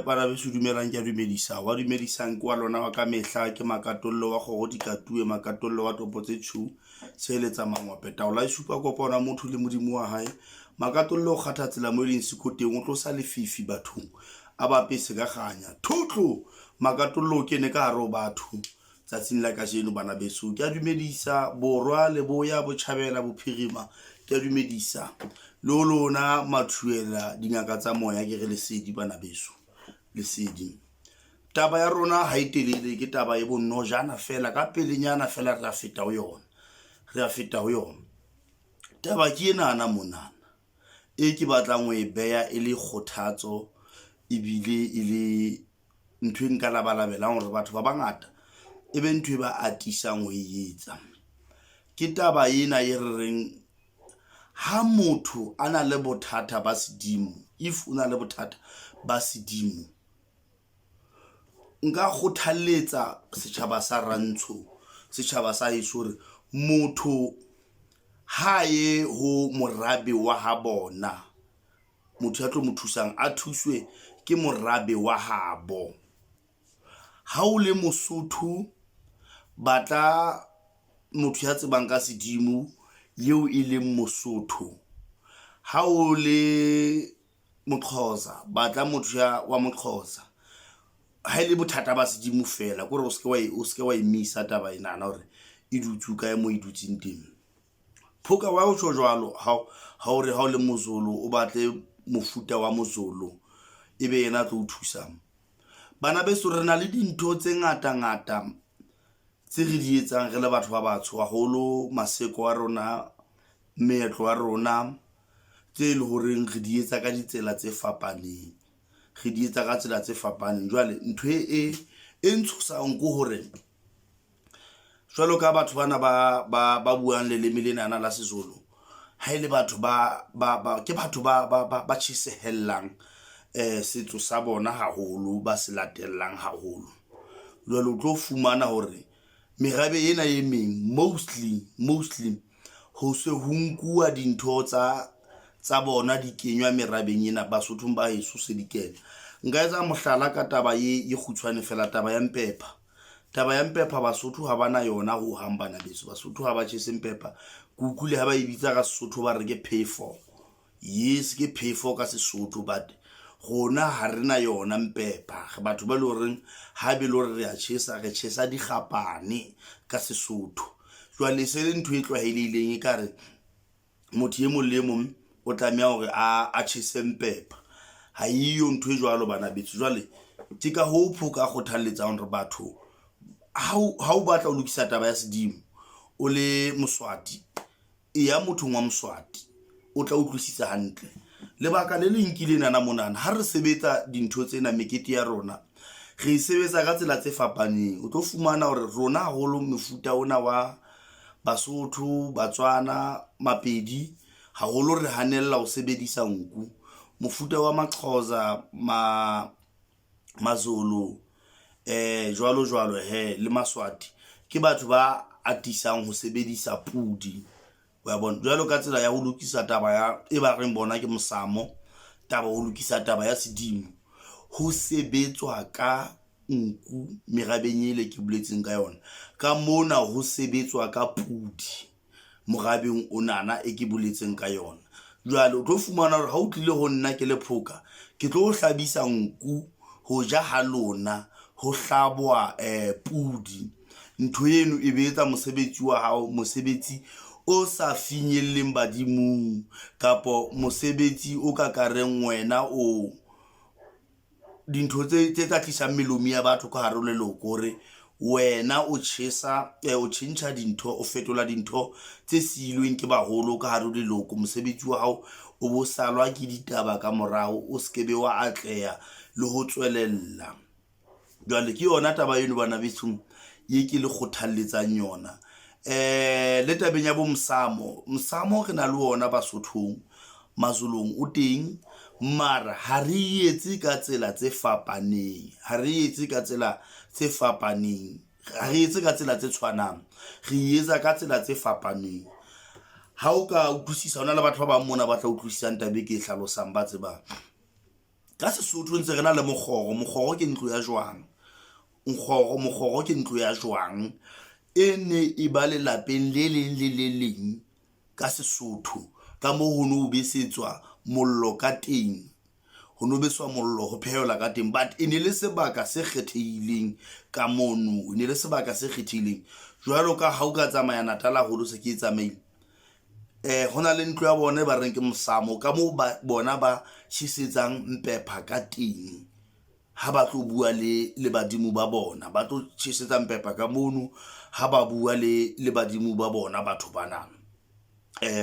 Bana beso dumelang, ke a dumedisa. Wa dumedisang ke wa lona wa ka mehla, ke Makatollo wa kgoro dikatue, Makatollo wa topo tse tjhou, tsheheletsa mangwape. Taola e supa kopano ya motho le Modimo wa hae. Makatollo o kgatha tsela mo e leng siko teng, o tlosa lefifi bathong, a ba apese ka kganya. Thotlo! Makatollo o kene ka hare ho batho tsatsing la kajeno bana beso. Ke a dumedisa borwa, leboya, botjhabela, bophirima. Ke a dumedisa le ho lona mathuela dingaka tsa moya, ke re lesedi bana beso, lesedi. Taba ya rona ha e telele, ke taba e bonojana fela, ka pelenyana fela re a feta ho yona, re a feta ho yona. Taba ke enana monana e ke batlang ho e beha e le kgothatso ebile e le ntho e nka labalabelang hore batho ba bangata e be ntho e ba atisang ho e etsa. Ke taba ena e re reng ha motho a na le bothata ba sedimo, if o na le bothata ba sedimo, nka kgothalletsa setjhaba sa rantsho, setjhaba sa heso hore motho ha ye ho morabe wa ha bona, motho ya tlo mo thusang a thuswe ke morabe wa habo. Ha o le Mosotho, batla motho ya tsebang ka sedimo eo e leng Mosotho. Ha o le Moxhosa, batla motho ya wa Moxhosa. Ha e le bothata ba sedimo feela, ke hore o se ke wa o se ke wa emisa taba enana hore e dutse kae moo e dutseng teng. Phoka wa o tjho jwalo ha ha o re ha o le Mozulu o batle mofuta wa Mozulu ebe yena a tlo o thusang. Bana beso re na le dintho tse ngata ngata tse re di etsang re le batho ba batsho haholo maseko a rona, meetlo ya rona tse e le horeng re di etsa ka ditsela tse fapaneng. Re di etsa ka tsela tse fapaneng. Jwale ntho e e ntshosang ke hore Jwalo ka batho bana ba buang leleme lenana la Sezulu, ha e le batho ba ke batho ba tjhesehellang setso sa bona haholo, ba se latellang haholo. Jwale o tlo fumana hore merabe ena e meng mostly, mostly ho se ho nkuwa dintho tsa bona di kenywa merabeng ena Basothong ba heso se di kena. Nka etsa mohlala ka taba e kgutshwane feela, taba ya Mpepha. Taba ya mpepha Basotho ha ba na yona ho hang bana beso. Basotho ha ba tjhese mpepha. Ke utlwile ha ba e bitsa ka Sesotho ba re ke phefo. Yes, ke phefo ka Sesotho but rona ha re na yona mpepha. Re batho ba le horeng ha be le hore re a tjhesa, re tjhesa dikgapane ka Sesotho. Jwale e se le ntho e tlwaelehileng ekare motho e mong le e mong o tlameha hore a tjhese mpepa. Ha eyo ntho e jwalo bana beso. Jwale ke ka hoo Phoka a kgothalletsang hore batho ha o batla ho lokisa taba ya sedimo o le Moswati, eya mothong wa Moswati o tla utlwisisa hantle. Lebaka le leng ke lenana monana, ha re sebetsa dintho tsena mekete ya rona, re e sebetsa ka tsela tse fapaneng. O tlo fumana hore rona haholo mefuta ona wa Basotho, Batswana, Mapedi haholo re hanella ho sebedisa nku. Mofuta wa Maxhosa, Mazulu jwalo jwalo hee le Maswati ke batho ba atisang ho sebedisa pudi wa bona. Jwalo ka tsela ya ho lokisa taba ya e ba reng bona ke mosamo, taba ho lokisa taba ya sedimo ho sebetswa ka nku merabeng ele ke boletseng ka yona. Ka mona ho sebetswa ka pudi morabeng onana e ke boletseng ka yona. Jwale o tlo fumana hore ha o tlile ho nna ke le Phoka, ke tlo hlabisa nku ho ja ha lona ho hlabwa pudi. Ntho eno e be etsa mosebetsi wa hao mosebetsi o sa finyelleng badimong kapo mosebetsi o ka kareng wena o dintho tse tse tla tlisang melomo ya batho ka hare ho leloko hore wena o tjhesa o tjhentjha dintho, o fetola dintho tse siilweng ke baholo ka hare ho leloko. Mosebetsi wa hao o bo salwa ke ditaba ka morao, o se ke be wa atleha le ho tswelella. Jwale ke yona taba eno bana besong ye ke le kgothalletsang yona. Le tabeng ya bo mosamo, mosamo re na le ona Basothong, Mazulung o teng mara ha re etse ka tsela tse fapaneng, ha re etse ka tsela tse fapaneng, ha re etse ka tsela tse tshwanang, re etsa ka tsela tse fapaneng. Ha o ka utlwisisa, hona le batho ba bang mona ba tla utlwisisang taba e ke e hlalosang ba tsebang. Ka Sesotho ntse re na le mokgoro. Mokgoro ke ntlo ya jwang. Nkgoro, mokgoro ke ntlo ya jwang e ne e ba lelapeng le leng le le leng ka Sesotho. Ka moo ho no besetswa mollo ka teng. Ho no beswa mollo ho phehelwa ka teng. But e ne le sebaka se kgethehileng ka mono. E ne le sebaka se kgethehileng. Jwalo ka ha o ka tsamaya Natal haholo se ke e tsamaile. Ho na le ntlo ya bona e ba reng ke mosamo ka moo ba bona ba tjhesetsang mpepha ka teng ha ba tlo bua le le badimo ba bona ba tlo tjhesetsa mpepha ka mono ha ba bua le le badimo ba bona batho bana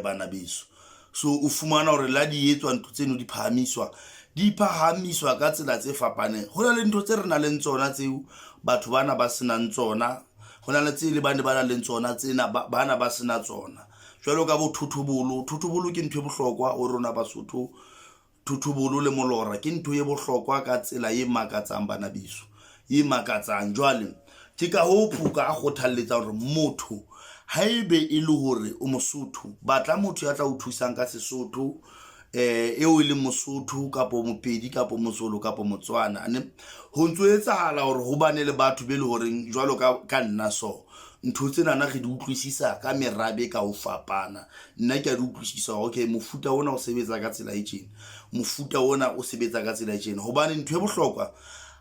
bana beso. So o fumana hore la di etswa ntho tseno di phahamiswa di phahamiswa ka tsela tse fapaneng. Ho na le ntho tse re nang le tsona tseo batho bana ba senang tsona. Ho na le tse le bane ba nang le tsona tsena bana ba sena tsona. Jwalo ka bo thothobolo. Thothobolo ke ntho e bohlokwa ho rona Basotho. Thothobolo le molora ke ntho e bohlokwa ka tsela e makatsang bana beso. E makatsang. Jwale ke ka hoo Phoka a kgothalletsa hore motho haebe e le hore o Mosotho, batla motho ya tla o thusang ka Sesotho eo e leng Mosotho kapo Mopedi kapo Mozulu kapo Motswana. Ne ho ntso etsahala hore ho bane le batho be le horeng jwalo ka nna so ntho tsenana re di utlwisisa ka merabe ka ho fapana. Nna ke a di utlwisisa hore okay mofuta ona o sebetsa ka tsela e tjena, mofuta ona o sebetsa ka tsela e tjena. Hobane ntho e bohlokwa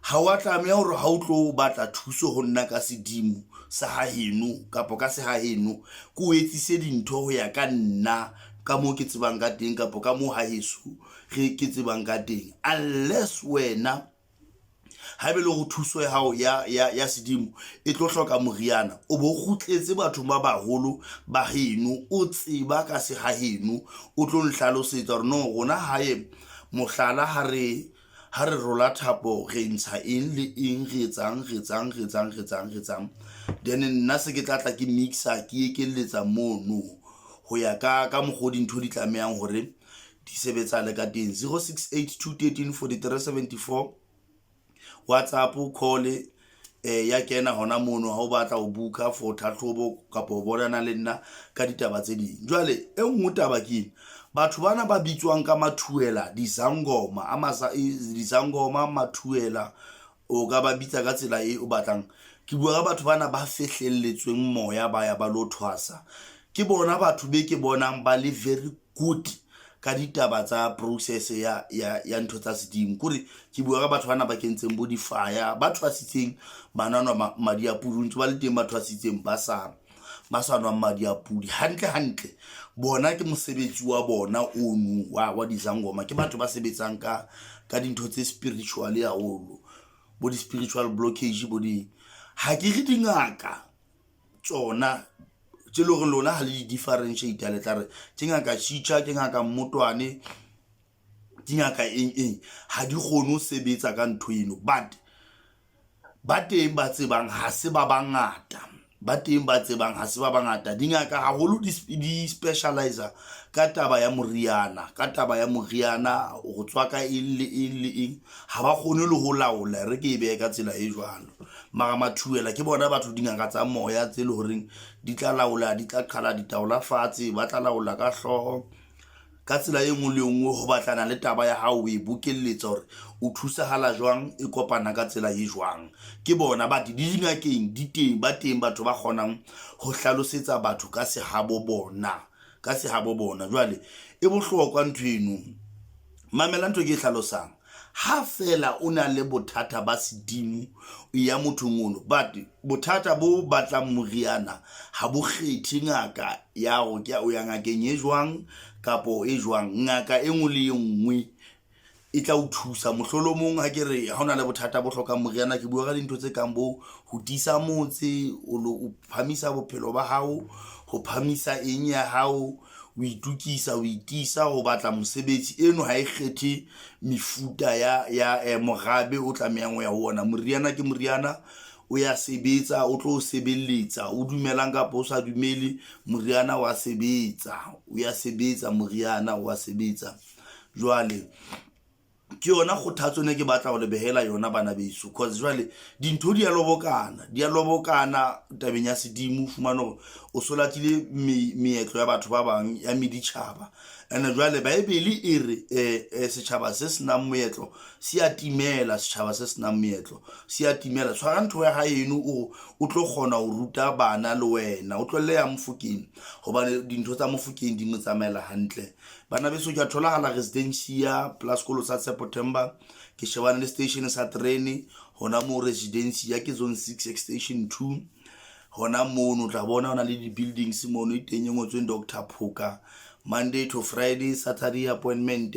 ha wa tlameha hore ha o tlo batla thuso ho nna ka sedimo sa haheno kapa ka sehaheno ke o etsise dintho ho ya ka nna ka moo ke tsebang ka teng kapa ka moo haheso re ke tsebang ka teng. Unless wena haebe le hore thuso ya hao ya, ya, ya sedimo e tlo hloka moriana, o bo kgutletse bathong ba baholo ba heno, o tseba ka sehaheno, o tlo nhlalosetsa hore no rona hae mohlala ha re ha re rola thapo re ntsha eng le eng, re etsang, re etsang, re etsang, re etsang, re etsang. Then nna se ke tla tla ke mixer ke ekelletsa mono ho ya ka ka mokgwa dintho di tlamehang hore di sebetsale ka teng. 068 213 43 74 WhatsApp call ya kena hona mono ha o batla ho booka for tlhatlhobo kapa ho bonana le nna ka ditaba tse ding. Jwale e nngwe taba ke ena, batho bana ba bitswang ka mathuela dizangoma a masa dizangoma mathuela o ka ba bitsa ka tsela e o batlang. Ke bua ka batho bana ba fehlelletsweng moya ba ya ba lo thwasa. Ke bona batho be ke bonang ba le very good ka ditaba tsa process ya, ya, ya ntho tsa sedimo. Kore ke bua ka batho bana ba kentseng bo difaya, ba thwasitseng ba nwa madi a pudi, ntse ba le teng ba thwasitseng ba sa ba sa nwang madi a pudi. Hantle hantle bona ke mosebetsi wa bona ono wa, wa dizangoma. Ke batho ba sebetsang ka ka dintho tse spiritual haholo, bo di-spiritual blockage bo di. Ha ke re dingaka tsona tse leng hore lona ha le di differentiate le tla re ke ngaka Chicha, ke ngaka Mmotwane, ke ngaka eng eng, ha di kgone ho sebetsa ka ntho eno. But ba teng ba tsebang ha se ba bangata, ba teng ba tsebang ha se ba bangata. Dingaka haholo di specializer ka taba ya moriana, ka taba ya moriana ho tswaka eng le eng le eng, ha ba kgone le ho laola, re ke e behe ka tsela e jwalo. Mara mathuela ke bona batho dingaka tsa moya tse le horeng di tla laola, di tla qhala ditaola fatshe, ba tla laola ka hlooho ka tsela e nngwe le e nngwe ho batlana le taba ya hao, o e bokelletsa hore o thusahala jwang, e kopana ka tsela e jwang. Ke bona but di dingakeng di teng, ba teng batho ba kgonang ho hlalosetsa batho ka sehabo bona, ka sehabo bona. Jwale e bohlokwa ntho eno. Mamela ntho e ke e hlalosang. Ha feela o na le bothata ba sedimo ya mothong ono, but bothata bo batlang moriana ha bo kgethe ngaka ya hore ke o ya ngakeng e jwang kapo e jwang. Ngaka e nngwe le e nngwe e tla o thusa. Mohlolomong ha ke re ha o na le bothata bo hlokang moriana, ke bua ka dintho tse kang bo ho tiisa motse, o phamisa bophelo ba hao, ho phamisa eng ya hao, o itokisa, o itiisa ho batla mosebetsi. Eno ha e kgethe mefuta ya, ya morabe o tlamehang ho ya ho ona. Moriana ke moriana, o ya sebetsa, o tlo o sebeletsa, o dumelang kapa o sa dumele, moriana wa sebetsa, o ya sebetsa moriana wa sebetsa. Jwale. Ke yona kgothatso ne ke batla ho le behela yona, bana beso, cause jwale dintho di a lobokana, di a lobokana tabeng ya sedimo. Fumane hore o so latile meetlo ya batho ba bang ya meditjhaba, and jwale Baebele e re setjhaba se senang moetlo se a timela, setjhaba se senang meetlo se a timela. Tshwara ntho ya haeno, o tlo kgona ho ruta bana le wena, o tlohelle ya Mofokeng, hobane dintho tsa Mofokeng di mo tsamaela hantle. Bana beso, ke a tholahala Residencia plus sekolo sa September, ke shebane le station sa terene hona moo Residencia, ke zone 6 extension 2. Hona mono o tla bona hona le di-buildings mono, e teng e ngotsweng Dr Phoka. Monday to Friday, Saturday appointment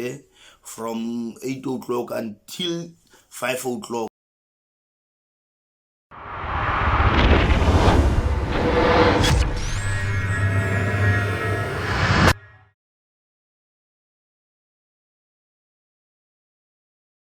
from 8 o'clock until 5 o'clock.